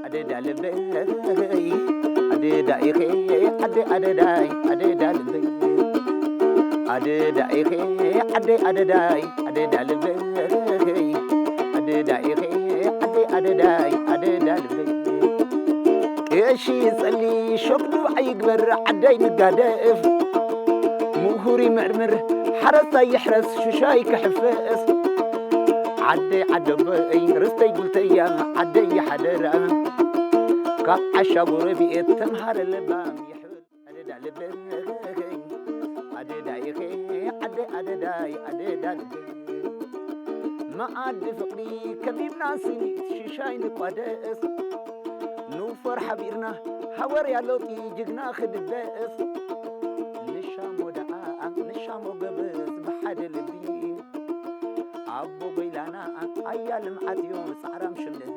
ኣደዳ ልበይ ኣደዳ ኢኺ ዓደይ ኣደዳይ ኣደዳ ልበይ ኣደዳ ኢኺ ዓደይ ኣደዳይ ኣደዳ ልበይ ኣደዳ ኢኺ ዓደይ ኣደዳይ ኣደዳ ልበይ ቀሺ ጸሊ ሸክዱ ኣይግበር ዓደይ ንጋደፍ ምሁር ይምርምር ሓረስታይ ይሕረስ ሽሻይ ክሕፈስ ዓደይ ዓደበይ ርስተይ ጉልተያ ዓደይ ሓደራ ካብ ዓሻ ጎረቤት ተምሃረ ለባም ይሕብል ኣደዳ ልበይ ኣደዳ ኢኺ ዓደይ ኣደዳይ ኣደዳ ልበይ መኣዲ ፍቕሪ ከቢብና ስኒት ሽሻይ ንቋደስ ንውፈር ሓቢርና ሓወርያ ለውጢ ጅግና ክድበስ ንሻሞ ደኣ ንሻሞ ገበስ ብሓደ ልቢ ኣቦ ጎይላና ኣያ ልምዓት እዩ ጻዕራም ሽም ነቢ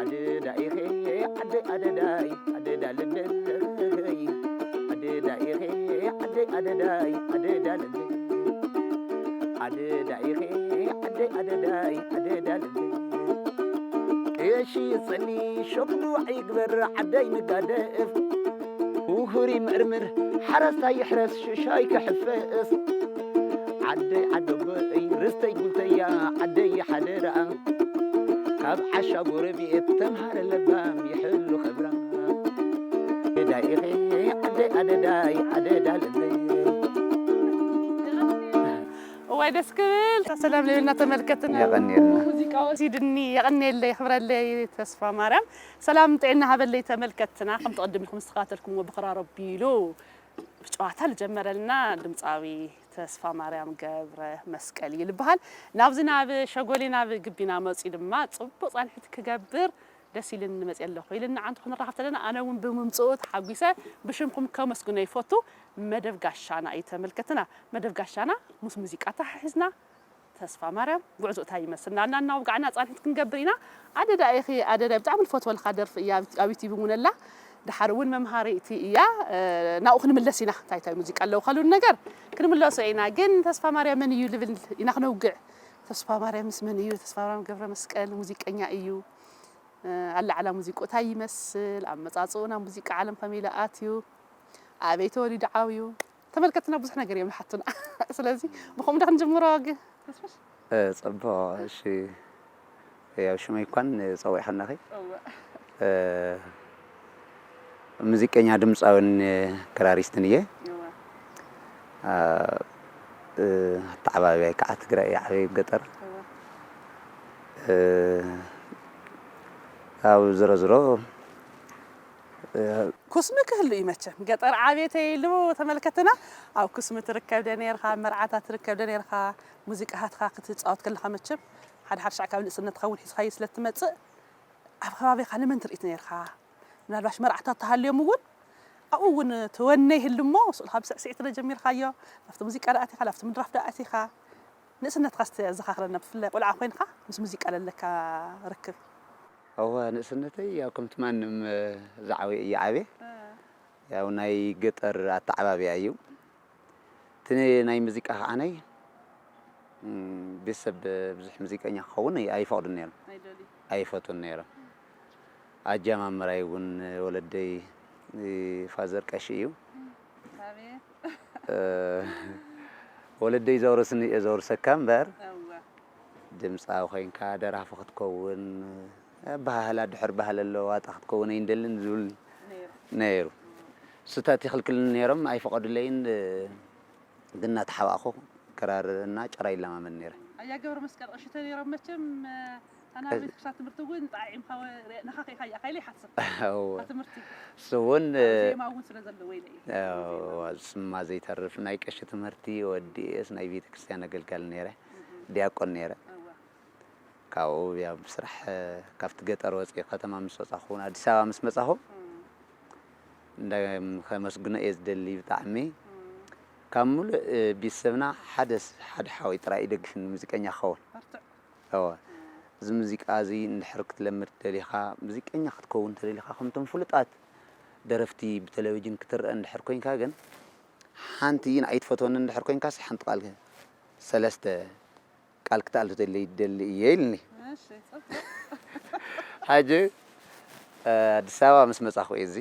ኣደዳ ኢኺ ዓደይ ኣደዳይ ኣደዳ ልበይ ኣደዳ ኢኺ ዓደይ ኣደዳይ ኣደዳ ልበይ ኣደዳ ኢኺ ዓደይ ኣደዳይ ኣደዳ ልበይ ቀሺ ጸሊ ሸክዱ ኣይግበር ዓደይ ንጋደፍ ውሁር ይምርምር ሓረስታይ ይሕረስ ሽሻይ ክሕፈስ ዓደይ ዓደበይ ርስተይ ጉልተያ ዓደይ ሓደራ ካብ ዓሻ ጎረቤት ተምሃረ ለባም ይሕሉ ክብራ ኣደዳ ኢኺ ዓደይ ኣደዳይ ኣደዳ ልበይ እዋይ ደስ ክብል ሰላም ለይብልና ተመልከትና የቐንየልና። ሙዚቃ ወሲድኒ የቐንየለይ ክብረለይ ተስፋ ማርያም ሰላም ጥዕና ሃበለይ ተመልከትና ከም ተቐድም ኢኹም ዝተኸታተልኩምዎ ብኽራር ኣቢሉ ጨዋታ ዝጀመረልና ድምፃዊ ተስፋ ማርያም ገብረ መስቀል እዩ ዝበሃል ናብዚ ናብ ሸጎሌ ናብ ግቢና መፂኡ ድማ ፅቡቅ ፃንሒት ክገብር ደስ ኢልኒ መፅእ ኣለኹ ኢልና ዓንቱ ክንራኸብ ተለና ኣነ እውን ብምምፅኡ ተሓጒሰ ብሽምኩም ከመስግኖ ይፈቱ መደብ ጋሻና እዩ ተመልከትና መደብ ጋሻና ምስ ሙዚቃ ተሓሒዝና ተስፋ ማርያም ጉዕዞ እንታይ ይመስል ናና እናውጋዕና ፃንሒት ክንገብር ኢና ኣደዳ ኢኺ ኣደዳ ብጣዕሚ ልፈትወልካ ደርፊ እያ ኣብ ዩቲብ እውን ኣላ ድሓር እውን መምሃሪቲ እያ ናብኡ ክንምለስ ኢና እንታይ እንታይ ሙዚቃ ኣለዉ ካሉን ነገር ክንምለሶ ኢና ግን ተስፋ ማርያም መን እዩ ልብል ኢና ክነውግዕ ተስፋ ማርያምስ መን እዩ ተስፋ ማርያም ገብረ መስቀል ሙዚቀኛ እዩ ኣላዕላ ሙዚቅኡ እንታይ ይመስል ኣመፃፅኡ ናብ ሙዚቃ ዓለም ከመይ ኢሉ ኣትዩ ኣበይ ተወሊዱ ዓብዩ ተመልከትና ብዙሕ ነገር እዮም ዝሓቱና ስለዚ ብከምኡ ዶ ክንጅምሮ ግን ተስፋሽ እ፣ ጽቡቕ እሺ። ያው ሽመይ እኳን ጸዊዕክናኺ። እ፣ ሙዚቀኛ ድምፃዊን ክራሪስትን እየ። እ፣ ኣተዓባቢያይ ከዓ ትግራይ እየ ዓበይ ገጠር። እ፣ ኣብ ዝሮ ዝሮ ኩስሚ ክህሉ እዩ መቸም ገጠር ዓብየ ተይሉ ተመልከትና ኣብ ኩስሚ ትርከብ ደ ነርካ መርዓታት ትርከብ ደ ነርካ ሙዚቃታትካ ክትፃወት ከለካ መቸም ሓደ ሓደ ሻዕ ካብ ንእስነት ትኸውን ሒዝካዮ ስለ ትመፅእ ኣብ ከባቢካ ንመን ትርኢ ነርካ ምናልባሽ መርዓታት ተሃልዮም እውን ኣብኡ እውን ትወነ ይህሉ እሞ ስኡልካ ብስዕስዒት ዶ ጀሚርካዮ ናብቲ ሙዚቃ ዶ ኣቲካ ናብቲ ምድራፍ ዶ ኣቲካ ንእስነትካ እስቲ ኣዘኻኽረና ብፍላይ ቆልዓ ኮይንካ ምስ ሙዚቃ ለለካ ርክብ እወ ንእስነተይ ያው ከምቲ ማንም ዝዓበየ እየ ዓብየ ያው ናይ ገጠር ኣተዓባብያ እዩ እቲ ናይ ሙዚቃ ከዓነይ ቤተሰብ ብዙሕ ሙዚቀኛ ክኸውን ኣይፈቕዱን ነይሮም ኣይፈቱን ነይሮም ኣጀማምራይ እውን ወለደይ ፋዘር ቀሺ እዩ ወለደይ ዘውረስኒ እየ ዘውርሰካ እምበር ድምፃዊ ኮይንካ ደራፊ ክትከውን ኣበሃህላ ድሕር ባህሊ ኣሎ ዋጣ ክትከውን ኣይንደልን ዝብል ነይሩ ስታት ይኽልክልኒ ነይሮም ኣይፈቐዱለይን ግን እናተሓባእኹ ክራር እና ጭራ ይለማመድ ነይረ ኣያ ገብረ መስቀል ቀሺ ተነይሮም መቸም ኣና ቤተክርስትያን ትምህርቲ እውን ጣዒምካ ንኻኺ ኢኻ ኢኻ ኢለ ይሓስብ እወ ትምህርቲ እሱ እውን ዜማ እውን ስለ ዘለዎ ኢለ እየ እወ ስማ ዘይተርፍ ናይ ቀሺ ትምህርቲ ወዲኤስ ናይ ቤተክርስትያን ኣገልጋሊ ነይረ ዲያቆን ነይረ ካብኡ ያው ስራሕ ካብቲ ገጠር ወፂ ከተማ ምስ ወፃኹ እውን ኣዲስ ኣበባ ምስ መፃኹ እንዳ ከመስግኖ እየ ዝደሊ ብጣዕሚ ካብ ሙሉእ ቤተሰብና ሓደ ሓደ ሓወይ ጥራይ እዩ ደግፍኒ ሙዚቀኛ ክኸውን እወ እዚ ሙዚቃ እዚ እንድሕር ክትለምድ ደሊኻ ሙዚቀኛ ክትከውን ተደሊኻ ከምቶም ፍሉጣት ደረፍቲ ብቴሌቪዥን ክትረአ እንድሕር ኮይንካ ግን ሓንቲ ንኣይ ትፈትወኒ እንድሕር ኮይንካስ ሓንቲ ቃል ሰለስተ ቃል ክትኣሉ ተለይ ደሊ እየ ኢልኒ ሕጂ ኣዲስ ኣበባ ምስ መጻኹ እየ እዚ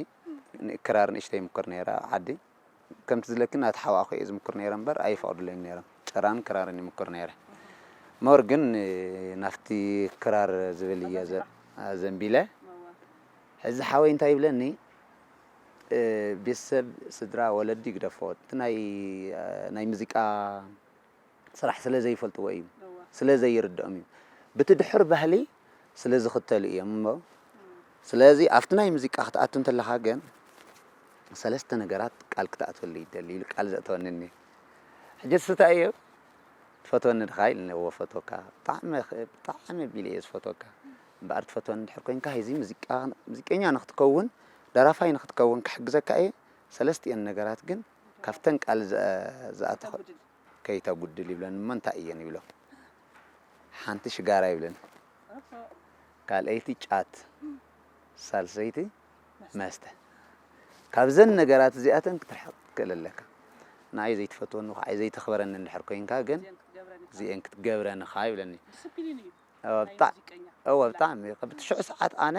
ክራር ንእሽተይ ይምኩር ነይረ ዓዲ። ከምቲ ዝለክን ናቲ ሓዋኹ እየ ዝምኩር ነይረ እምበር ኣይፈቕዱለይን ነይሮም። ጭራን ክራርን ይምኩር ነይረ። ሞር ግን ናፍቲ ክራር ዝብል እየ ዘ- ዘንቢለ። ሕዚ ሓወይ እንታይ ይብለኒ፣ ቤተሰብ፣ ስድራ፣ ወለዲ ይግደፎ፣ እቲ ናይ ናይ ሙዚቃ ስራሕ ስለ ዘይፈልጥዎ እዩ፣ ስለ ዘይርድኦም እዩ። ብቲ ድሑር ባህሊ ስለ ዝኽተሉ እዮም እሞ፣ ስለዚ ኣብቲ ናይ ሙዚቃ ክትኣቱ እንተለኻ ግን ሰለስተ ነገራት ቃል ክትኣትወሉ ይደሊ ኢሉ ቃል ዘእተወኒ እኒሀ። ሕጂ ንሱ እንታይ እዩ? "ትፈትወኒ ድኻ?" ኢሉኒ። "እወ፣ እፈትወካ። ብጣዕሚ፣ ብጣዕሚ ኣቢለ እየ ዝፈትወካ። እምበኣር ትፈትወኒ እንድሕር ኮይንካ፣ ሕዚ ሙዚቃ፣ ሙዚቀኛ ንኽትከውን፣ ደራፋይ ንኽትከውን ክሕግዘካ እየ። ሰለስቲአን ነገራት ግን ካብተን ቃል ዝኣ-፣ ዝኣተኸ-" "ከይተጉድል" ይብለኒ። "እሞ እንታይ እየን?" ይብሎ። "ሓንቲ ሽጋራ" ይብለኒ። "ካልኣይቲ ጫት፣ ሳልሰይቲ መስተ። ካብዘን ነገራት እዚኣተን ክትርሕቕ ትኽእል ኣለካ። ንዓይ ዘይትፈትወኒ፣ ንዓይ ዘይተኽብረኒ እንድሕር ኮይንካ ግን እዚአን ክትገብረኒ ኢኻ" ይብለኒ። ዲስፕሊን እዩ እወ፣ ናይ ብጣዕ-፣ ሙዚቀኛ። እወ፣ ብጣዕሚ። ብቲ ሽዑ ሰዓት ኣነ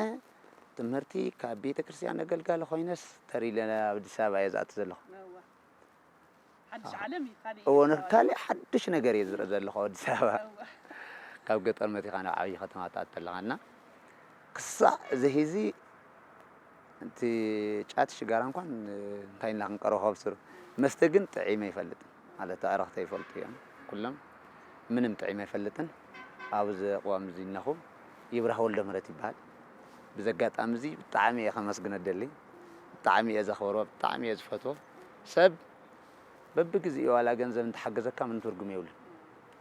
ትምህርቲ ካብ ቤተ ክርስቲያን ኣገልጋሊ ኮይነስ ተሪለ ኣብ ኣዲስ ኣበባ እየ ዝኣቱ ዘለኹ። እወ። ሓድሽ ዓለም እዩ፣ ካልእ እዩ እወ፣ ዝረኣ። ካልእ ሓድሽ ነገር እየ ዝርኢ ዘለኹ ኣብ ኣዲስ ኣበባ። እወ። ካብ ገጠር መጺኻ ናብ ዓብዪ ከተማ ትኣቱ ኣለኻ እና ክሳዕ እዚ ሒዚ እቲ ጫት ሽጋራ እንኳን እንታይ ኢልና ክንቀርቦ ከብስሩ። መስተ ግን ጥዒመ ኣይፈልጥን። ማለት ኣዕርኽተይ ይፈልጡ እዮም። ኩሎም ምንም ጥዒመ ኣይፈልጥን። ኣብዚ ቅዋም እዚ እነኹ ይብራህ ወልደምህረት ይበሃል። ብዚ ኣጋጣሚ እዚ ብጣዕሚ እየ ከመስግኖ ደሊ። ብጣዕሚ እየ ዘኽብሮ፣ ብጣዕሚ እየ ዝፈትዎ። ሰብ በብግዜኡ ዋላ ገንዘብ እንተሓገዘካ ምንም ትርጉም የብሉን።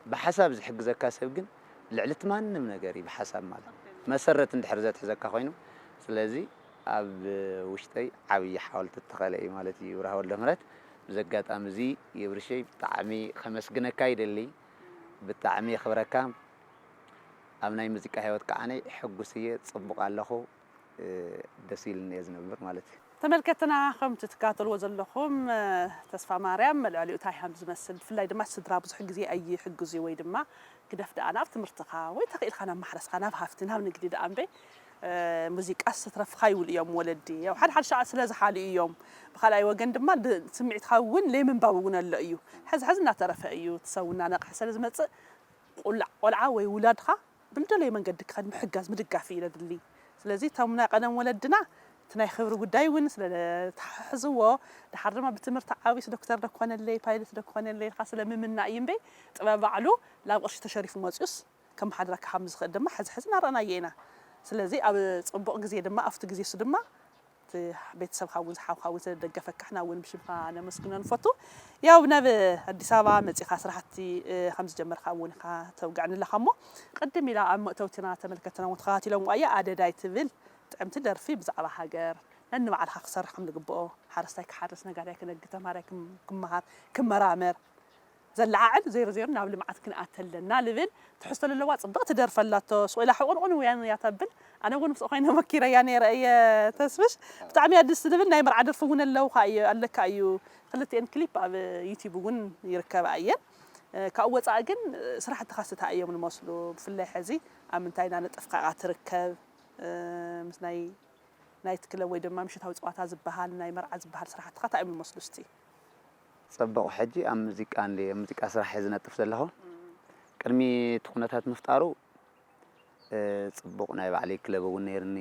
ብሓሳብ ዝሕግዘካ ሰብ ግን ልዕሊ እቲ ማንም ነገር እዩ፣ ብሓሳብ ማለት። መሰረት እንድሕር ዘትሕዘካ ኮይኑ፣ ስለዚ ኣብ ውሽጠይ ዓብዪ ሓወልቲ እተኸለ እዩ ማለት እዩ። ይብራህ ወልደምህረት፣ ብዚ ኣጋጣሚ እዚ ይብርሸይ ብጣዕሚ ከመስግነካ ይደሊ። ብጣዕሚ የኽብረካ። ኣብ ናይ ሙዚቃ ህይወት ከዓነይ ሕጉስ እየ፣ ጽቡቕ ኣለኹ፣ እ፣ ደስ ኢልኒ እየ ዝነብር ማለት እዩ። ተመልከትና፣ ከምቲ ትከታተልዎ ዘለኹም፣ እ፣ ተስፋ ማርያም መልዕሊኡ እንታይ ከም ዝመስል፣ ብፍላይ ድማ ስድራ ብዙሕ ግዜ ኣይሕግዙ ወይ ድማ ግደፍ ደኣ ናብ ትምህርትኻ ወይ ተኽኢልካ ናብ ማሕረስካ፣ ናብ ሃፍቲ፣ ናብ ንግዲ ደኣ እምበይ፣ እ፣ ሙዚቃስ ትረፍኻ ይብሉ እዮም ወለዲ። ያው ሓደ ሓደ ሻዕ ስለ ዝሓልዩ እዮም። ብኻልኣይ ወገን ድማ ድ-፣ ስምዒትካ እውን ለይምንባብ እውን ኣሎ እዩ። ሕዚ ሕዚ እናተረፈ እዩ፣ እቲ ሰብ እናነቕሐ ስለ ዝመጽእ፣ ቁላዕ ቆልዓ ወይ ውላድኻ ብልደለዮ መንገዲ ክኸድ ምሕጋዝ ምድጋፍ እዩ ለድሊ። ስለዚ እቶም ናይ ቀደም ወለድና እቲ ናይ ክብሪ ጉዳይ እውን ስለ ተሓሕዝዎ፣ ድሓር ድማ ብትምህርቲ ዓብስ ዶክተር ዶ ክኾነለይ፣ ፓይለት ዶ ክኾነለይ ኢልካ ስለ ምምና እዩ እምበይ፣ ጥበብ ባዕሉ ላብ ቅርሺ ተሸሪፉ መፅዩስ ከመሓድረካ ከም ዝኽእል ድማ ሕዚ ሕዚ እናረኣናዮ ኢና። ስለዚ ኣብ ፅቡቕ ግዜ ድማ ኣብቲ ግዜ እሱ ድማ እቲ ቤተሰብካ እውን ዝሓውካ እውን ስለ ደገፈካ ሕና እውን ብሽምካ ነመስግኖ ንፈቱ። ያው ናብ ኣዲስ ኣበባ መፂኻ ስራሕቲ፣ እ፣ ከም ዝጀመርካ እውን ኢኻ ተውግዐኒ ኣለኻ እሞ፣ ቅድም ኢላ ኣብ መእተውትና ተመልከትና እውን ተኸታቲሎም ዋያ ኣደዳይ ትብል ጥዕምቲ ደርፊ ብዛዕባ ሃገር፣ ነንባዕልኻ ክሰርሕ ከም ዝግብኦ፣ ሓረስታይ ክሓርስ፣ ነጋዳይ ክነግድ፣ ተምሃራይ ክም-፣ ክመሃር፣ ክመራመር፣ ዘለዓዕል ዜሮ ዜሮ ናብ ልምዓት ክንኣተ ኣለና ልብል ትሕዝቶ ለለዋ ጽብቕቲ ደርፊ ኣላቶ። ስቕ ኢላ ሕቑንቑን ውያን እያ ተብል። ኣነ እውን ምስኡ ኮይነ መኪረያ ነይረ እየ ተስፍሽ። ብጣዕሚ እያ ደስ ዝብል። ናይ መርዓ ደርፊ እውን ኣለውኻ እዩ፣ ኣለካ እዩ። ክልቲኤን ክሊፕ ኣብ ዩቲዩብ እውን ይርከባ እየን። እ፣ ካብኡ ወጻኢ ግን፣ እ፣ ስራሕትኻስ እንታይ እዮም ዝመስሉ? ብፍላይ ሕዚ ኣብ ምንታይ እናነጠፍካ ኢኻ ትርከብ? እ፣ ምስ ናይ ናይት ክለብ ወይ ድማ ምሽታዊ ጸዋታ ዝበሃል፣ ናይ መርዓ ዝበሃል ስራሕትኻ እንታይ እዮም ዝመስሉ እስቲ? ጽቡቕ፣ ሕጂ ኣብ ሙዚቃ እንድየ፣ ኣብ ሙዚቃ ስራሕ እየ ዝነጥፍ ዘለኹ። እም። ቅድሚ እቲ ኩነታት ምፍጣሩ፣ እ፣ ጽቡቕ ናይ ባዕለይ ክለብ እውን ነይርኒ።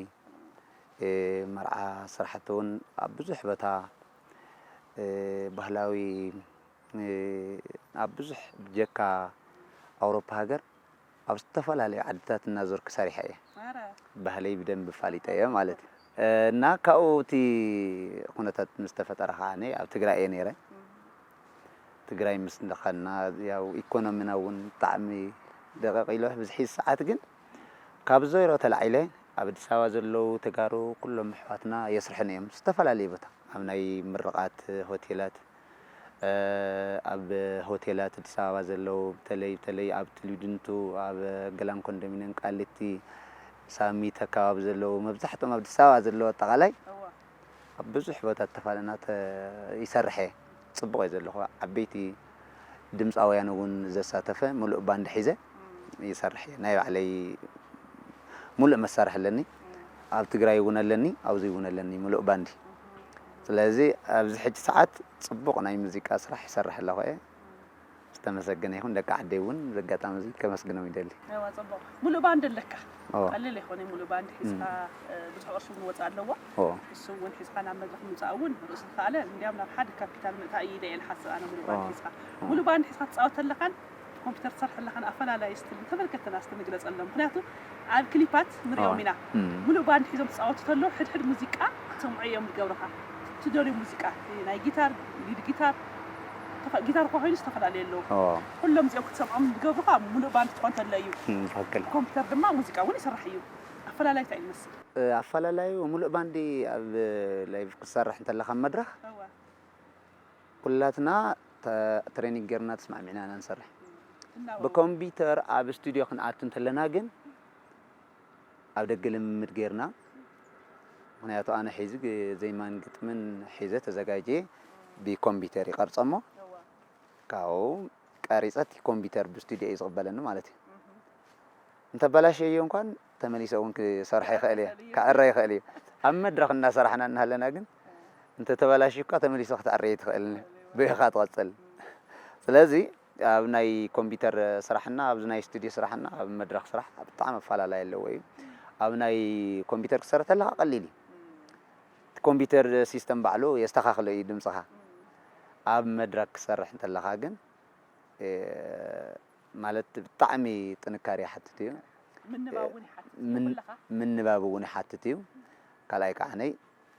እ፣ መርዓ ስራሕቲ እውን ኣብ ብዙሕ ቦታ፣ እ፣ ባህላዊ፣ እ፣ ኣብ ብዙሕ ብጀካ ኣውሮፓ ሃገር ኣብ ዝተፈላለዩ ዓድታት እናዞርኩ ሰሪሐ እየ። ኣረ። ባህለይ ብደንቢ ፋሊጠ እየ ማለት እዩ። እ፣ እና ካብኡ እቲ ኩነታት ምስ ተፈጠረ ከዓኒ ኣብ ትግራይ እየ ነይረ። እም። ትግራይ ምስ እንደኸና ያው ኢኮኖሚና እውን ብጣዕሚ ደቀቕ ኢሉ፣ ብዝሒ ሰዓት ግን ካብ ዜሮ ተላዒለ ኣብ ኣዲስ ኣበባ ዘለዉ ተጋሩ ኩሎም ኣሕዋትና የስርሑኒ እዮም። ዝተፈላለዩ ቦታ ኣብ ናይ ምርቓት ሆቴላት፣ እ፣ ኣብ ሆቴላት ኣዲስ ኣበባ ዘለዉ በተለይ፣ በተለይ ኣብ ትሊድንቱ፣ ኣብ ገላን ኮንዶሚንየም፣ ቃሊቲ፣ ሳሚት ኣካባቢ ዘለዉ መብዛሕትኦም ኣብ ኣዲስ ኣበባ ዘለዉ ኣጠቓላይ እወ። ኣብ ብዙሕ ቦታ ተፋለና ተ-፣ ይሰርሕ እየ። ጽቡቕ እየ ዘለኹ። ዓበይቲ ድምጻውያን እውን ዘሳተፈ ምሉእ ባንድ ሒዘ እም። ይሰርሕ እየ። ናይ ባዕለይ ምሉእ መሳርሒ ኣለኒ። እም። ኣብ ትግራይ እውን ኣለኒ፣ ኣብዚ እውን ኣለኒ ምሉእ ባንዲ። ስለዚ ኣብዚ ሕጂ ሰዓት ጽቡቕ ናይ ሙዚቃ ስራሕ ይሰርሕ ኣለኹ እየ። ዝተመሰገነ ይኹን። ደቂ ዓደይ እውን በዚ ኣጋጣሚ እዚ ከመስግኖም ይደሊ። እዋ፣ ጽቡቕ። ሙሉእ ባንድ ኣለካ? እዎ። ቀሊል ኣይኮነን ሙሉእ ባንድ ሒዝካ፣ እም። እ፣ ብዙሕ ቅርሺ እውን ወጻኢ ኣለዎ። እዎ። እሱ እውን ሒዝካ ናብ መድረኽ ምምጻእ እውን ርእሱ ዝኸኣለ፣ እንዲያም ናብ ሓደ ካፒታል ምእታይ እዩ ኢለ እየ ዝሓስብ ኣነ ሙሉእ ባንድ እዎ። ሒዝካ። እዎ። ሙሉእ ባንድ ሒዝካ ትጻወት ኣለኻን ኮምፒውተር ትሰርሕ ኣለኻን ኣፈላላይ እስቲ ንተመልከትትና እስቲ ንግለጸሎም። ምኽንያቱ ኣብ ክሊፓት ንሪኦም እዎ። ኢና። እም። ሙሉእ ባንድ ሒዞም ዝጻወቱ ተለዉ ሕድሕድ ሙዚቃ ክትሰምዖ እዮም ዝገብሩኻ። ትደልዮ ሙዚቃ፣ ናይ ጊታር፣ ሊድ ጊታር፣ ተፈ-፣ ጊታር እኳ ኮይኑ ዝተፈላለዩ ኣለዉ። እዎ። ኩሎም እዚኦም ክትሰምዖም ዝገብሩኻ ሙሉእ ባንድ ክትኮን ተሎ እዩ። እም፣ ትኽክል። ኮምፒውተር ድማ ሙዚቃ እውን ይሰርሕ እዩ። ኣፈላላይ እንታይ እዩ ዝመስል? እ፣ ኣፈላላዩ ሙሉእ ባንዲ ኣብ ላይቭ ክትሰርሕ እንተለኻ ኣብ መድረኽ እወ። ኩላትና ተ-፣ ትሬኒንግ ጌርና ተስማዕሚዕና ኢና ንሰርሕ። እናበሉ። ብኮምፒውተር ኣብ ስቱድዮ ክንኣቱ እንተለና ግን ኣብ ደገ ልምምድ ጌርና። ምኽንያቱ ኣነ ሒዚ ግ-፣ ዜማን ግጥምን ሒዘ ተዘጋጅየ ብኮምፒውተር ይቐርጾ እሞ እወ። ካብኡ ቀሪጸ እቲ ኮምፒውተር ብስቱድዮ እዩ ዝቕበለኒ ማለት እዩ። እህ። እንተበላሸዮ እንኳን ተመሊሰ እውን ክሰርሖ ይኽእል እየ፣ ክዕረ ይኽእል እዩ። ኣብ መድረኽ እናሰራሕና እናሃለና ግን እንተተበላሽዩ እኳ ተመሊሰ ክትዕረዮ ትኽእል፣ ብኢኻ ትቐጽል። ስለዚ ኣብ ናይ ኮምፒውተር ስራሕና ኣብዚ ናይ ስቱድዮ ስራሕና ኣብ መድረኽ ስራሕ ብጣዕሚ ኣፈላላይ ኣለዎ እዩ። ኣብ ናይ ኮምፒውተር ክትሰርሕ ተለኻ ቀሊል እዩ። እቲ ኮምፒውተር ሲስተም ባዕሉ የስተኻኽሎ እዩ ድምፅኻ። ኣብ መድረኽ ክትሰርሕ እንተለኻ ግን፣ እ፣ ማለት ብጣዕሚ ጥንካሬ ይሓትት እዩ። ምንባብ እውን ይሓትት እዩ ምን-፣ ኩልኻ? ምንባብ እውን ይሓትት እዩ። ካልኣይ ከዓ ናይ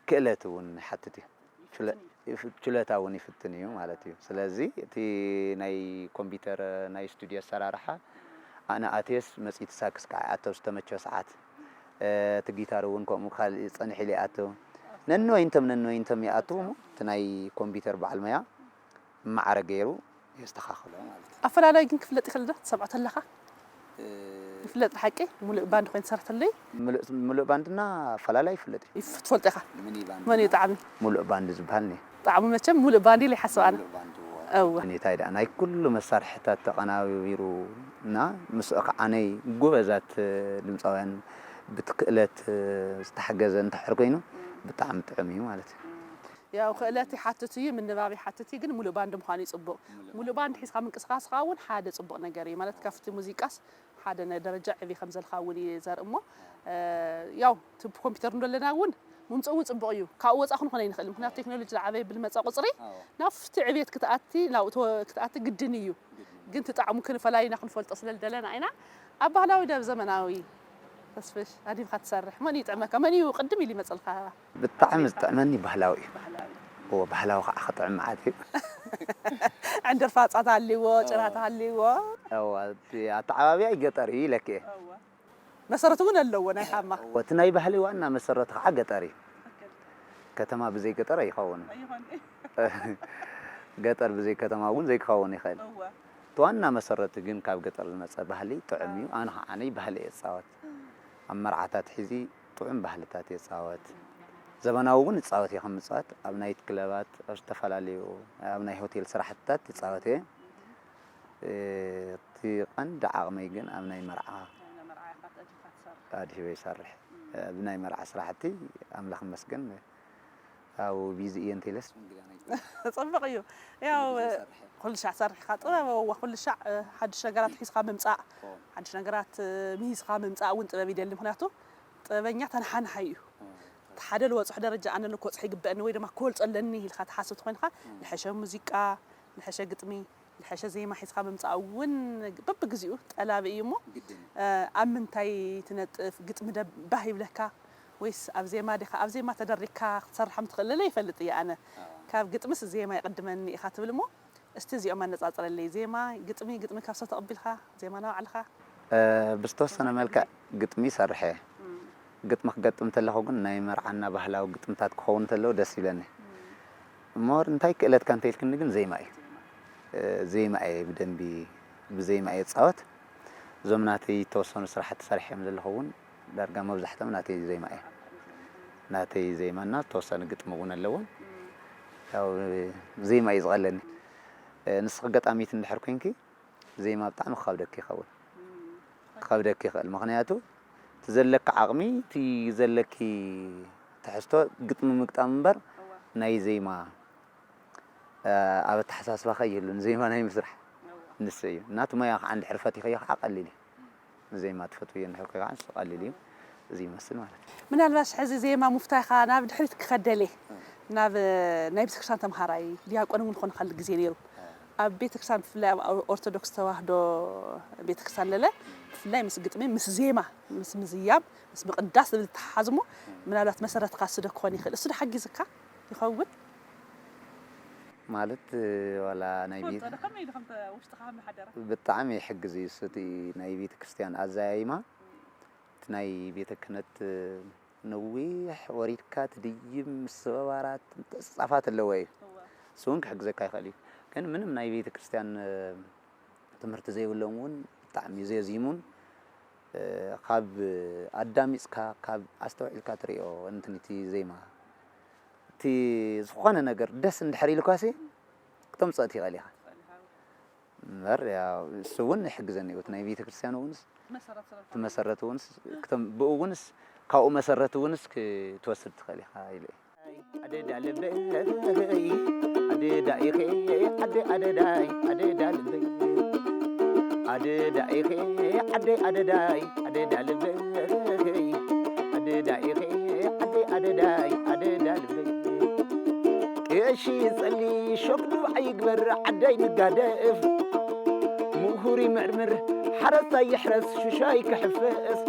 ክእለት እውን ይሓትት እዩ። ችለ-፣ ይፍትን እዩ። ይፍ-፣ ችለታ እውን ይፍትን እዩ ማለት እዩ። ስለዚ እቲ ናይ ኮምፒውተር ናይ ስቱድዮ ኣሰራርሓ ኣነ ኣትየስ መፂኡ እቲ ሳክስ ከዓ ይኣቶ ዝተመቸወ ሰዓት፣ እ፣ እቲ ጊታር እውን ከምኡ ካልእ ፀንሕ ኢሉ ይኣቶ። ነንወይንቶም ነንወይንቶም ይኣትዉ እሞ እቲ ናይ ኮምፒውተር በዓል መያ ማዕረ ገይሩ የስተኻኽሎ ማለት እዩ። ኣፈላላይ ግን ክፍለጥ ይኽእል ዶ? ትሰምዖ ተለኻ? እ፣ ይፍለጥ ብሓቂ? ሙሉእ ባንድ ኮይኑ ትሰርሕ ተለይ? ምሉእ፣ ምሉእ ባንድና ኣፈላላይ ይፍለጥ እዩ። ይፍ-፣ ትፈልጦ ኢኻ? ሚኒ ባንድ መን እዩ እና ጣዕሚ? ሙሉእ ባንድ ዝበሃል እኒአ። ጣዕሚ መቸም ሙሉእ ባንድ ኢለ ይሓስብ ኣነ። ሙሉእ ባንድ እዎ። እወ። እንታይ ደኣ ናይ ኩሉ መሳርሕታት ተቐናቢሩ እና ምስኡ ከዓ ናይ ጎበዛት ድምፃውያን ብቲ ክእለት ዝተሓገዘ እንተሕር ኮይኑ ብጣዕሚ ጥዑም እዩ ማለት እዩ። ያው ክእለት ይሓትት እዩ፣ ምንባብ ይሓትት እዩ፣ ግን ሙሉእ ባንድ ምዃኑ እዩ ጽቡቕ። ሙሉእ ሙሉእ ባንድ ሒዝካ ምንቅስቓስካ እውን ሓደ ጽቡቕ ነገር እዩ። ማለት ካብቲ ሙዚቃስ ሓደ ናይ ደረጃ ዕብይ ከም ዘልካ እውን እዩ ዘርኢ እሞ፣ እ፣ ያው እቲ ብኮምፒውተር እንደለና እውን ምምጽኡ እውን ጽቡቕ እዩ። ካብኡ ወጻኢ ክንኾነ ይንኽእል። ምክንያቱ ቴክኖሎጂ ዝዓበየ ብልመጻ ቁጽሪ፣ ኣዎ። ናብቲ ዕብየት ክትኣቲ፣ ናብኡ ተወ-፣ ክትኣቲ ግድን እዩ። ግድን። ግን እቲ ጣዕሙ ክንፈላይና ክንፈልጦ ስለ ዝደለና ኢና። ኣብ ባህላዊ ዶ ኣብ ዘመናዊ? ተስፍሽ፣ ኣዲምካ ትሰርሕ። መን እዩ ይጥዕመካ? መን እዩ ቅድም ኢሉ ይመጸልካ? ብጣዕሚ ዝጥዕመኒ ባህላዊ እዩ። ባህላዊ። እዎ፣ ባህላዊ ከዓ ክጥዕም መዓት እዩ። ዕንድር ፋጻ ተሃልይዎ፣ ጭራ ተሃልይዎ። እዎ፣ እቲ ኣተዓባብያ ገጠር እዩ ኢለኪ እየ። እዎ። መሰረት እውን ኣለዎ ናይ ሃማ። እዎ፣ እቲ ናይ ባህሊ ዋና መሰረቱ ከዓ ገጠር እዩ። ትክክል። ከተማ ብዘይ ገጠር ኣይኸውን። ኣይኾን። ገጠር ብዘይ ከተማ እውን ዘይክኸውን ይኽእል። እዎ። እቲ ዋና መሰረቱ ግን ካብ ገጠር ዝመጸ ባህሊ ጥዑም እዩ። ኣነ ከዓ ነይ ባህሊ እየ ዝጻወት። ኣብ መርዓታት ሒዚ ጥዑም ባህልታት እየ ዝጻወት። ዘመናዊ እውን እጻወት እየ፣ ከም ምጻወት ኣብ ናይት ክለባት፣ ኣብ ዝተፈላለዩ፣ ኣብ ናይ ሆቴል ስራሕትታት እጻወት እየ። እ፣ እቲ ቀንዲ ዓቕመይ ግን ኣብ ናይ መርዓ ናይ መርዓ ኢኻ ኣድሂብካ ትሰርሕ። ኣድሂበ ይሰርሕ። እም። ኣብ ናይ መርዓ ስራሕቲ ኣምላኽ ይመስገን፣ ኣብኡ ቢዚ እየ እንተኢለስ። ጽቡቕ እዩ። ያው፣ ኩሉ ሻዕ ሰርሕ። ኩሉ ሻዕ ሰርሕ ኢኻ። ጥበብ፣ እወ፣ ኩሉ ሻዕ፣ እ፣ ሓድሽ ነገራት ሒዝካ ምምጻእ፣ እዎ። ሓድሽ ነገራት፣ እ፣ ምሂዝካ ምምጻእ እውን ጥበብ ይደሊ። ምኽንያቱ ጥበበኛ ተነሓናሓይ እዩ። እዎ። እቲ ሓደ ልበጽሖ ደረጃ ኣነ እኮ ክበጽሖ ይግበኣኒ ወይ ድማ ክበልጾ ኣለኒ ኢልካ ትሓስብ ተኾይንካ፣ እም። ልሐሸ ሙዚቃ፣ ልሐሸ ግጥሚ፣ ልሐሸ ዜማ ሒዝካ ምምጻእ እውን በብግዚኡ ጠላቢ እዩ እሞ፣ ግድን እዩ። እ፣ ኣብ ምንታይ ትነጥፍ? ግጥሚ ደ ባህ ይብለካ ወይስ ኣብ ዜማ ዲኻ? ኣብ ዜማ ተደሪግካ ክትሰርሖም ትኽእል? ለለ ይፈልጥ እየ ኣነ። ኣዎ። ካብ ግጥምስ ዜማ ይቕድመኒ ኢኻ ትብል እሞ፣ እስቲ እዚኦም ኣነጻጽረለይ። ዜማ፣ ግጥሚ፣ ግጥሚ ካብ ሰብ ተቐቢልካ፣ ዜማ ናባዕልኻ? እ፣ ብዝተወሰነ መልክዕ ግጥሚ ይሰርሕ እየ። እም። ግጥሚ ክገጥም እንተለኹ ግን ናይ መርዓና ባህላዊ ግጥምታት ክኸውን እንተለዎ ደስ ይብለኒ። እም። እሞ እንታይ ክእለትካ እንተኢልክኒ ግን ዜማ እዩ። ዜማ። እ፣ ዜማ እየ ብደንቢ፣ ብዜማ እየ ዝጻወት። እዞም ናተይ ዝተወሰኑ ስራሕቲ ሰሪሐ እዮም ዘለኹ እውን ዳርጋ መብዛሕትኦም ናተይ ዜማ እየ። ናተይ ዜማና ዝተወሰነ ግጥሚ እውን ኣለዎም። እም። ያው ዜማ እዩ ዝቐለኒ። እ፣ ንስኺ ገጣሚት እንድሕር ኮንኪ ዜማ ብጣዕሚ ክኸብደኪ ይኸውን። እም። ክኸብደኪ ይኽእል። ምኽንያቱ እቲ ዘለካ ዓቕሚ፣ እቲ ዘለኪ ትሕዝቶ ግጥሚ ምግጣም እምበር ናይ ዜማ ኣብ ኣተሓሳስባኻ የሉን። ዜማ ናይ ምስራሕ ንሱ እዩ። እናቲ ሞያ ከዓ እንድሕር ፈቲኸዮ ከዓ ቀሊል እዩ። ንዜማ ትፈትውዮ እንድሕር ኮይካ ንሱ ቀሊል እዩ። እዚ ይመስል ማለት እዩ። ምናልባሽ ሕዚ ዜማ ሙፍታይካ ናብ ድሕሪት ክኸደለ ናብ ናይ ቤተክርስትያን ተምሃራይ ዲያቆን እውን ክኾን ከል ግዜ ነይሩ። ኣብ ቤተክርስትያን ብፍላይ ኣብ ኦርቶዶክስ ተዋህዶ ቤተክርስትያን ለለ ብፍላይ ምስ ግጥሚ ምስ ዜማ ምስ ምዝያም ምስ ምቕዳስ ዝብል ተሓዝሞ ምናልባት መሰረትካ እሱ ዶ ክኾን ይኽእል? እሱ ዶ ሓጊዝካ ይኸውን? ማለት ዋላ ናይ ቤት ብጣዕሚ ይሕግዝ እዩ። እሱ እቲ ናይ ቤተ ክርስቲያን ኣዘያይማ እቲ ናይ ቤተ ክህነት ነዊሕ ወሪድካ ትድይብ ምስባባራት ምትእስጻፋት ኣለዎ እዩ። እሱ እውን ክሕግዘካ ይኽእል እዩ። ግን ምንም ናይ ቤተ ክርስቲያን ትምህርቲ ዘይብሎም እውን ብጣዕሚ ዘዚሙን ካብ ኣዳሚፅካ ካብ ኣስተውዒልካ ትሪኦ እንትን እቲ ዜማ እቲ ዝኾነ ነገር ደስ እንድሕር ኢልኳሲ ክተምፅኦ ትኽእል ኢኻ። እምበር ያው እሱ እውን ይሕግዘኒ እዩ። እቲ ናይ ቤተ ክርስቲያን እውንስ እቲ መሰረት እውንስ ብኡ እውንስ ካብኡ መሰረት እውንስ ክትወስድ ትኽእል ኢኻ ኢለ ኣደዳ ልበይ ኣደዳ ኢኺ ኣደ ኣደዳይ ኣደዳ ልበይ ኣደዳ ኢኺ ኣደ ኣደዳይ ኣደዳ ልበይ ኣደዳ ኢኺ ኣደ ኣደዳይ ኣደዳ ልበይ ቀሺ ጸሊ ሸክዱ ኣይግበር ዓደይ ንጋደፍ ምሁር ይምርምር ሓረስታይ ይሕረስ ሽሻይ ክሕፈስ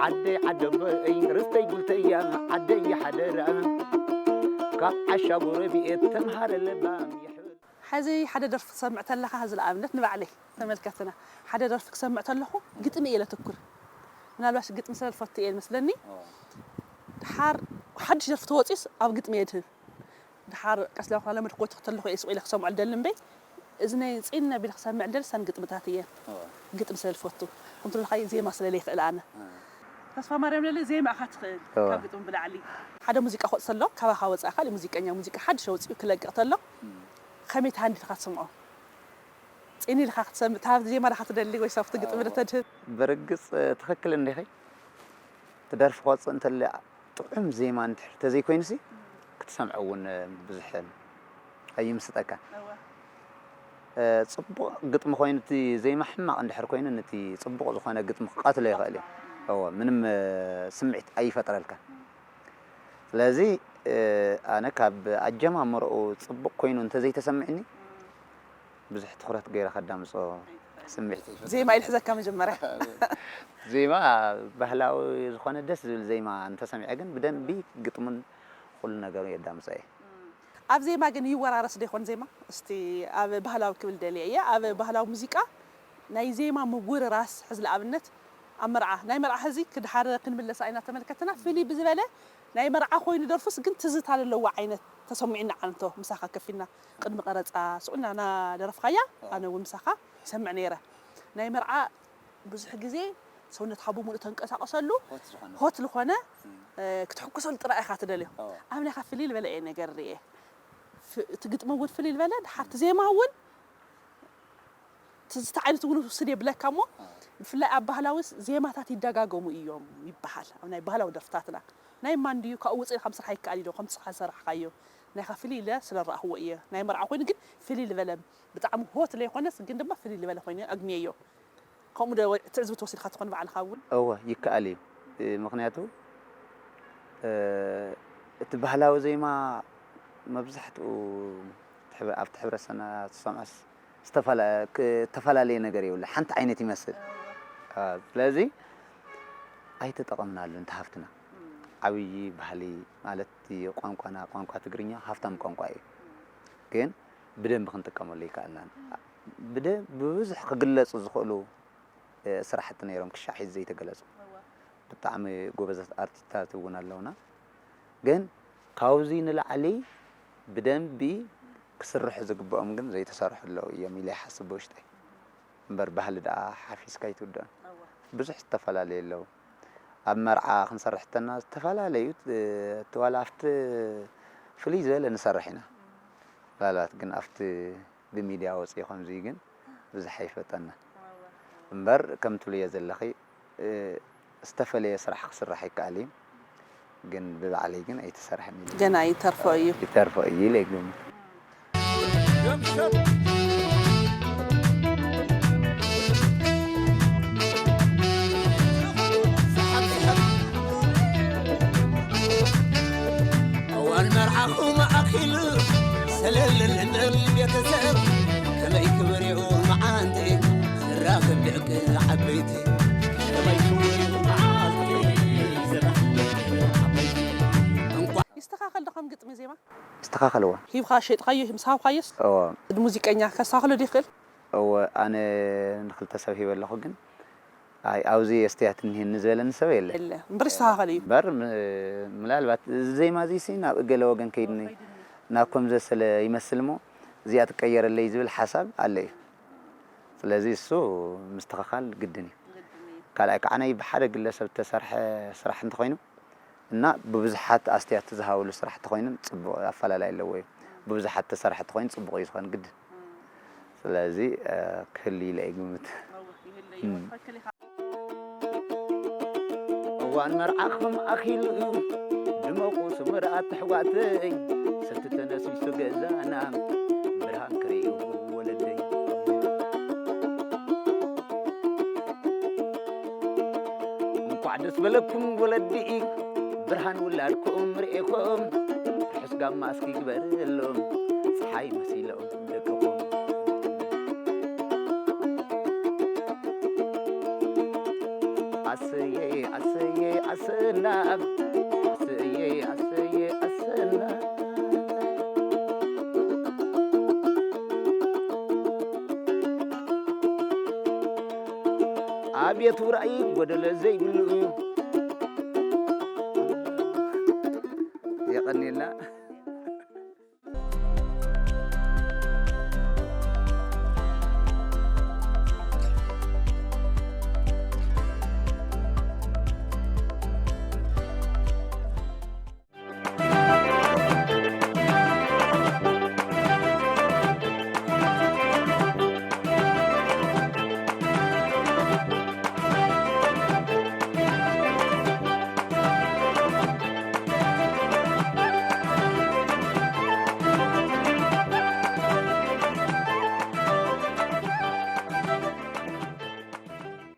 ዓደይ ዓደበይ ርስተይ ጉልተያ ዓደይ ሓደራ ካብ ዓሻ ጎረቢኤት ተምሃረ ለባም ይሕብል። ሕዚ ሓደ ደርፊ ክሰምዕ ተለኻ፣ ሕዚ ንኣብነት ንባዕለይ ተመልከትና፣ ሓደ ደርፊ ክሰምዕ ተለኹ ግጥሚ እየ ለትኩር። ምናልባሽ ግጥሚ ስለ ዝፈቱ እየ መስለኒ። ድሓር ሓድሽ ደርፊ ተወፂኡስ ኣብ ግጥሚ እየ ድህብ። ድሓር ቀስ ኢለ ለመድክዎ ተለኹ እየ ስቕ ኢለ ክሰምዖ ልደሊ እምበይ፣ እዝነይ ፅን ኣቢለ ክሰምዕ ልደሊ እሰን ግጥምታት እየን። ግጥሚ ስለ ዝፈቱ። ከምቲ ዝበልካዮ ዜማ ስለ ለይኽእል ኣነ። ተስፋማርያም ለለ ዜማ ኢኻ ትኽእል ካብ ግጥሚ ብላዕሊ። ሓደ ሙዚቃ ክወፅእ ተሎ ካባኻ ወፃኢ ካሊእ ሙዚቀኛ ሙዚቃ ሓድሽ ኣውፂኡ ክለቅቕ ተሎ ከመይ ተሃንዲድካ ትሰምዖ? ፅን ኢልካ ክትሰምዕ እታ ዜማ ዲኻ ትደሊ ወይስ ኣብቲ ግጥሚ ዶ ተድህብ? ብርግፅ ትኽክል እንዲኺ። እቲ ደርፊ ክወፅእ እንተሎ ጥዑም ዜማ እንድሕር ተዘይኮይኑሲ ክትሰምዖ እውን ብዙሕ ኣይምስጠካን። ፅቡቕ ግጥሚ ኮይኑ እቲ ዜማ ሕማቕ እንድሕር ኮይኑ ነቲ ፅቡቕ ዝኾነ ግጥሚ ክቐትሎ ይኽእል እዩ። እወ ምንም ስምዒት ኣይፈጥረልካን። ስለዚ ኣነ ካብ ኣጀማምርኡ ፅቡቕ ኮይኑ እንተዘይተሰሚዕኒ ብዙሕ ትኹረት ገይረ ከዳምፆ ስምዒት ኣይፈጥረልካን። ዜማ እዩ ዝሕዘካ መጀመርያ። ዜማ ባህላዊ ዝኾነ ደስ ዝብል ዜማ እንተሰሚዐ ግን ብደንቢ ግጥሙን ኩሉ ነገሩ የዳምፆ እየ። ኣብ ዜማ ግን ይወራረስ ዶ ይኾን ዜማ? እስቲ ኣብ ባህላዊ ክብል ደልየ እየ። ኣብ ባህላዊ ሙዚቃ ናይ ዜማ ምውርራስ ሕዚ ንኣብነት ኣብ መርዓ ናይ መርዓ ሕዚ ክድሓር ክንምለሳ ኢና ተመልከትና ፍልይ ብዝበለ ናይ መርዓ ኮይኑ ደርፉስ ግን ትዝታ ዘለዎ ዓይነት ተሰሚዑና ዓንቶ ምሳኻ ከፊልና ቅድሚ ቀረፃ ስቑና እናደረፍካያ ኣነ እውን ምሳኻ ይሰምዕ ነይረ ናይ መርዓ ብዙሕ ግዜ ሰውነትካ ብሙሉእ ተንቀሳቐሰሉ ሆት ዝኾነ ክትሕኩሰሉ ጥራይ ኢኻ ትደልዮ። ኣብ ናይኻ ፍልይ ዝበለ እየ ነገር ርእየ። እቲ ግጥሚ እውን ፍልይ ዝበለ ድሓር እቲ ዜማ እውን ትዝታ ዓይነት እውን ውስድ የብለካ እሞ ብፍላይ ኣብ ባህላዊ ዜማታት ይደጋገሙ እዮም ይበሃል ኣብ ናይ ባህላዊ ደርፍታትና ናይ ማን ድዩ ካብኡ ውፅእ ኢልካ ምስራሕ ይከኣል እዩ ዶ ከምቲ ንስኻ ዝሰራሕካዮ ናይኻ ፍልይ ኢለ ስለ ረኣኽዎ እየ ናይ መርዓ ኮይኑ ግን ፍልይ ዝበለ ብጣዕሚ ሆት ለይኮነስ ግን ድማ ፍልይ ዝበለ ኮይኑ ኣግንየዮ። ከምኡ ዶ ትዕዝብቲ ወሲድካ ትኾን ባዕልኻ እውን? እወ ይከኣል እዩ። ምኽንያቱ እቲ ባህላዊ ዜማ መብዛሕትኡ ኣብቲ ሕብረተሰብና ትሰምዖስ ዝተፈላለየ ነገር የብሉ ሓንቲ ዓይነት ይመስል። ስለዚ ኣይተጠቐምናሉን እቲ ሃፍትና። ዓብዪ ባህሊ ማለት ቋንቋና ቋንቋ ትግርኛ ሃፍታም ቋንቋ እዩ። ግን ብደንቢ ክንጥቀመሉ ኣይከኣልናን። ብደ ብብዙሕ ክግለፁ ዝኽእሉ ስራሕቲ ነይሮም ክሻዕ ሕዚ ዘይተገለፁ። ብጣዕሚ ጎበዛት ኣርቲስታት እውን ኣለውና። ግን ካብዚ ንላዕሊ ብደንቢ ክስርሑ ዝግብኦም ግን ዘይተሰርሑ ኣለዉ እዮም ኢለ ይሓስብ ብውሽጠይ። እምበር ባህሊ ደኣ ሓፊስካ ኣይትውድኦን። ብዙሕ ዝተፈላለዩ ኣለዉ። ኣብ መርዓ ክንሰርሕ እንተና ዝተፈላለዩ እቲ ዋላ ኣብቲ ፍልይ ዝበለ ንሰርሕ ኢና። ምናልባት ግን ኣብቲ ብሚድያ ወፂኡ ከምዚ ግን ብዙሕ ኣይፈጠና እምበር ከም ትብልዮ ዘለኺ ዝተፈለየ ስራሕ ክስራሕ ይከኣል እዩ፣ ግን ብባዕለይ ግን ኣይተሰርሐን ኢለ። ገና ይተርፎ እዩ። ይተርፎ እዩ ኢለ ይግምት። እዋን መርዓኹም ኣኺሉ ሰለል እንበል ቤተሰብ፣ ከመይ ክብርኡ መዓንጥኡ ዝራኸብ ደቂ ዓበይቲ፣ ከመይ ክብርኡ መዓንጥኡ ዝራኸብ ደቂ ዓበይቲ። እንኳዕ ይስተኻኸል ዶ ከም ግጥሚ ዜማ? ይስተኻኸልዎ። ሂብካ ሸጥካዮ ምስ ሃብካዮስ እዎ። ንሙዚቀኛ ከስተኻኽሎ ዶ ይኽእል? እዎ፣ ኣነ ንክልተ ሰብ ሂበ ኣለኹ፣ ግን ኣይ ኣብዚ ኣስትያት እኒሀኒ ዝበለኒ ሰብ የለ። የለ እምበር ይስተኻኸል እዩ። እምበር ም- ምናልባት እዚ ዜማ እዚ ሲ ናብ እገለ ወገን ከይድኒ ናብ ከም ዘሰለ ይመስል እሞ እዚኣ ትቀየረለይ ዝብል ሓሳብ ኣለ እዩ። ስለዚ እሱ ምስትኽኻል ግድን እዩ። ካልኣይ ከዓ ናይ ብሓደ ግለሰብ ተሰርሐ ስራሕ እንተኾይኑ እና ብብዙሓት ኣስትያት ዝሃብሉ ስራሕ ተኾይኑ ፅቡቕ ኣፈላላይ ኣለዎ እዩ። ብብዙሓት ተሰርሐ ተኾይኑ ፅቡቕ እዩ ዝኾን ግድን። ስለዚ ክህሉ ኢለ ይግምት። እዋን መርዓኹም ኣኺሉ ድመቑ ስሙር ኣሕዋተይ፣ ሰቲ ተነሲሱ ገዛና ብርሃን ክርእዩ ወለደይ። እንኳዕ ደስ በለኩም ወለዲ፣ ብርሃን ውላድኩም ርኢኹም፣ ርሑስ ጋማ እስኪ ግበረሎም፣ ፀሓይ መሲሎም ደቅኹም። ኣሰየ ኣሰየ ኣሰና፣ ኣሰየ ኣሰየ ኣሰና። ኣብየት ውራይ ጎደሎ ዘይብሉ፣